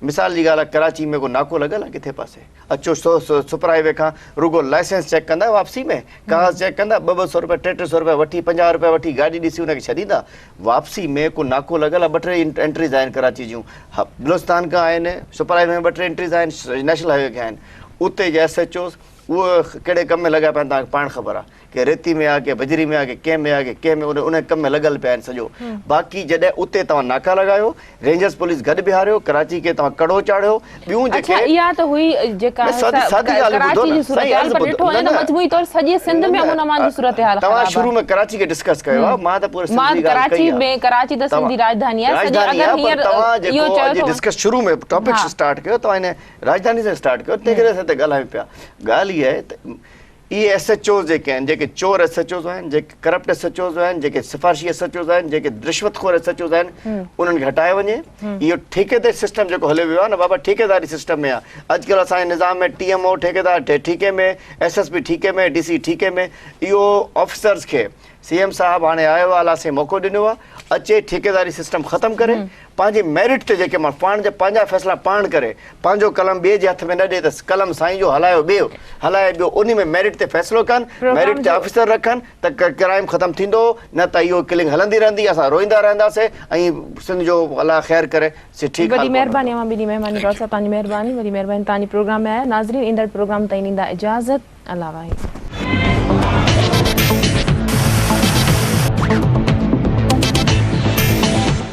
[SPEAKER 3] مثال جي ڳالهه آهي ڪراچي ۾ ڪو ناڪو لڳل آهي ڪٿي پاسي اچو سو سپر هاء وي کان رڳو لائسنس چيڪ ڪندا واپسي ۾ ڪاغذ چيڪ ڪندا ٻه ٻه سو روپيا ٽي ٽي سو روپيا وٺي 50 روپيا وٺي گاڏي ڏسي ان کي ڇڏيندا واپسي ۾ ڪو ناڪو لڳل آهي ٻه ٽي انٽريز آهن ڪراچي جون بلوچستان کان آهن سپر هاء وي ۾ ٻه ٽي انٽريز آهن نيشنل هاء وي کان آهن اتي جا ايس ايڇ اوز اهو ڪهڙي ڪم ۾ لڳا پيا آهن توهان کي پاڻ خبر آهي ڪي ريتي ۾ آهي ڪي بجري ۾ آهي ڪي ڪنهن ۾ آهي ڪي ڪنهن ۾ ان ڪم ۾ لڳل پيا آهن سڄو باقي جڏهن اتي توهان ناڪا لڳايو رينجرز پوليس گڏ بيهاريو ڪراچي کي توهان ڪڙو چاڙهيو ٻيون جيڪي
[SPEAKER 1] اڇا اها ته هئي جيڪا ڪراچي جي صورتحال پر ڏٺو وڃي ته مجموعي طور سڄي سنڌ ۾ امن امان جي صورتحال خراب آهي
[SPEAKER 3] توهان شروع ۾ ڪراچي کي ڊسڪس ڪيو آهي مان ته پوري سنڌ جي ڳالهه ڪئي
[SPEAKER 1] آهي ڪراچي ته سنڌ جي راڄڌاني آهي سڄي اگر هينئر
[SPEAKER 3] توهان جيڪو اڄ ڊسڪس شروع ۾ ٽاپڪ اسٽارٽ ڪيو توهان ان راڄڌاني سان اسٽارٽ ڪيو تنهن ڪري اسان هتي ڳالهايون پيا ڳالهه اها آهي ته اهي ايس ايڇ اوز جيڪي آهن، جيڪي چور ايس ايڇ اوز آهن، جيڪي ڪرپٽ ايس ايڇ اوز آهن، جيڪي سفارشي ايس ايڇ اوز آهن، جيڪي رشوت خور ايس ايڇ اوز آهن، انهن کي هٽايو وڃي. اهو ٺيڪيداري سسٽم جيڪو هليو ويو آهي نه بابا ٺيڪيداري سسٽم ۾ آهي. اڄڪلهه اسان جي نظام ۾ ٽي ايم او ٺيڪيدار ٺيڪي ۾، ايس ايس پي ٺيڪي ۾، ڊي سي ٺيڪي ۾. اهو آفيسرز کي سي ايم صاحب هاڻي آيو آهي الله سائين موقعو ڏنو آهي اچي ٺيڪيداري سسٽم ختم ڪري پنهنجي ميرٽ تي جيڪي ماڻهو پاڻ جا پنهنجا فيصلا پاڻ ڪري پنهنجو قلم ٻئي جي هٿ ۾ نه ڏي ته قلم سائين جو هلايو ٻيو هلائي ٻيو انهي ۾ ميرٽ تي فيصلو ڪن ميرٽ تي آفيسر رکن ته ڪرائم ختم ٿيندو نه ته اهو ڪلنگ هلندي رهندي اسان روئيندا رهنداسي ۽ سنڌ جو الله خير ڪري سي ٺيڪ
[SPEAKER 1] وڏي مهرباني اوهان ٻنهي مهمانن ڊاڪٽر صاحب توهان جي مهرباني وڏي مهرباني توهان جي پروگرام ۾ آيا ناظرين ايندڙ پروگرام تائين ڏيندا اجازت الله واهي.